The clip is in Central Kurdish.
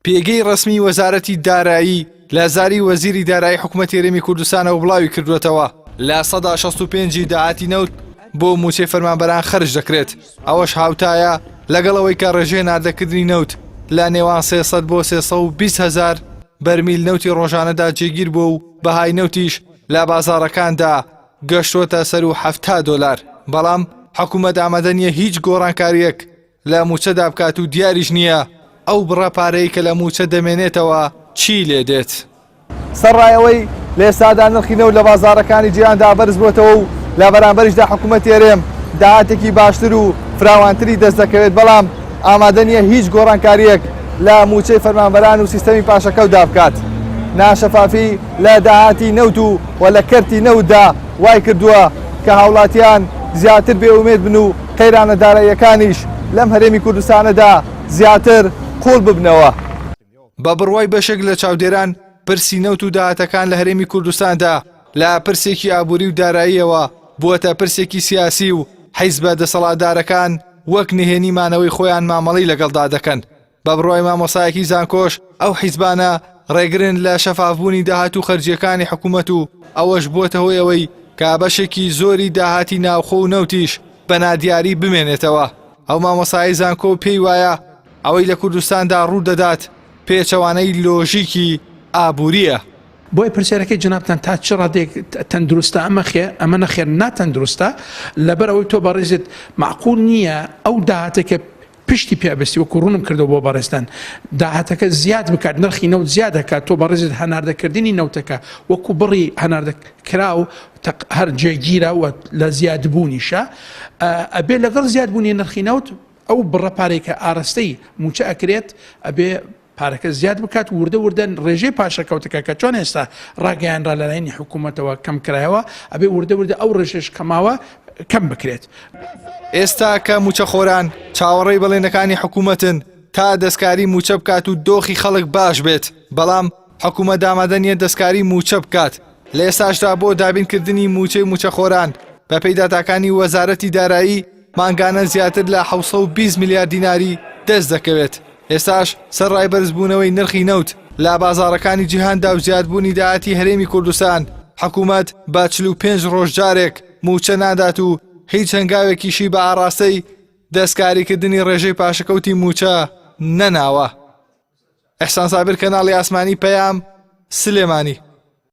پێگەی ڕەسمی وەزارەتی دارایی لە زاری وەزیری دارایی حکومەتی هەرێمی کوردستانەوە بڵاوی کردووەتەوە، 65% ی داهاتی نەوت بۆ مووچەی فەرمانبەران خەرج دەکرێت، ئەوەش هاوتایە لەگەڵ ئەوەی کە ڕێژەی هەناردەکردنی نەوت لە نێوان 300 بۆ 320 هەزار بەرمیل نەوتی ڕۆژانەدا جێگیر بووە و بەهای نەوتیش لە بازاڕەکاندا گەشتۆتە سەروو 70 دۆلار، بەڵام حکومەت ئامادە نییە هیچ گۆڕانکارییەک لە مووچەدا بکات و دیاریش نییە ئەو بڕە پارەی کە لە مووچە دەمێنێتەوە چی لێ دێت. سەرڕای ئەوەی لە ئێستادا نرخی نەوت لە بازاڕەکانی جیهاندا بەرزبووەتەوە و لە بەرامبەریشدا حکومەتی هەرێم داهاتێکی باشتر و فراوانتری دەستدەکەوێت، بەڵام ئامادە نییە هیچ گۆڕانکارییەک لە مووچەی فەرمانبەران و سیستەمی پاشەکەوتدا بکات. ناشەفافی لە داهاتی نەوت و و لە کەرتی نەوتدا وایکردووە کە هاوڵاتیان زیاتر بێ ئومێد بن و قەیرانە داراییەکانیش لەم هەرێمی کوردستانەدا زیاتر قووڵ ببنەوە. بە بڕوای بەشێک لە چاودێران، پرسی نەوت و داهاتەکان لە هەرێمی کوردستاندا لە پرسێکی ئابووری و داراییەوە بووەتە پرسێکی سیاسی و حیزبە دەسەڵاتدارەکان وەک نهێنی مانەوەی خۆیان مامەڵەی لەگەڵدا دەکەن. بە بڕوای مامۆستایەکی زانکۆش ئەو حیزبانە ڕێگرن لە شەفافبوونی داهات و خەرجییەکانی حکوومەت و ئەوەش بووەتە هۆی ئەوەی کە بەشێکی زۆری داهاتی ناوخۆ و نەوتیش بە نادیاری بمێنێتەوە. ئەو مامۆستایەی زانکۆ پێی وایە ئەوەی لە کوردستاندا ڕوو دەدات پێچەوانەی لۆژیکی ئابوورییە. بۆیە پرسیارەکەی جەنابتان تا چ ڕادەیەک تەندروستە ئەمە خێ ئەمە نەخێر ناتەندروستە لەبەر ئەوەی تۆ بەڕێزت مەعقول نییە ئەو داهاتێک کە پشتی پێ بەستی وەکو ڕوونم کردەوە بۆ بەڕێزتان داهاتەکە زیاد بکات نرخی نەوت زیاد دەکات تۆ بەڕێزت هەناردەکردنی نەوتەکە وەکو بڕی هەناردە کراو هەر جێگیرە و لە زیادبوونیشە ئەبێ لەگەڵ زیادبوونی نرخی نەوت ئەو بڕە پارەی کە ئاراستەی مووچە ئەکرێت ئەبێ پارەکە زیاد بکات وردە وردە ڕێژەی پاشەکەوتەکە کە چۆن ئێستا ڕاگەیانرا لەلایەنی حکوومەتەوە کەم کرایەوە ئەبێ وردە وردە ئەو ڕێژەش کەماوە کەم بکرێت. ئێستا کە مووچەخۆران چاوەڕێی بەڵێنەکانی حکوومەتن تا دەستکاری مووچە بکات و دۆخی خەڵک باش بێت، بەڵام حکوومەت ئامادە نییە دەستکاری مووچە بکات، لە ئێستاشدا بۆ دابینکردنی مووچەی مووچەخۆران بەپێی داتاکانی وەزارەتی دارایی مانگانە زیاتر لە 720 ملیار دیناری دەست دەکەوێت. ئێستاش سەرڕای بەرزبوونەوەی نرخی نەوت لە بازاڕەکانی جیهاندا و زیادبوونی داهاتی هەرێمی کوردستان، حکوومەت بە 45 ڕۆژ جارێک مووچە نادات و هیچ هەنگاوێکیشی بە ئاڕاستەی دەستکاریکردنی ڕێژەی پاشەکەوتی مووچە نەناوە. ئیحسان سابر کەناڵی ئاسمانی پەیام، سلێمانی.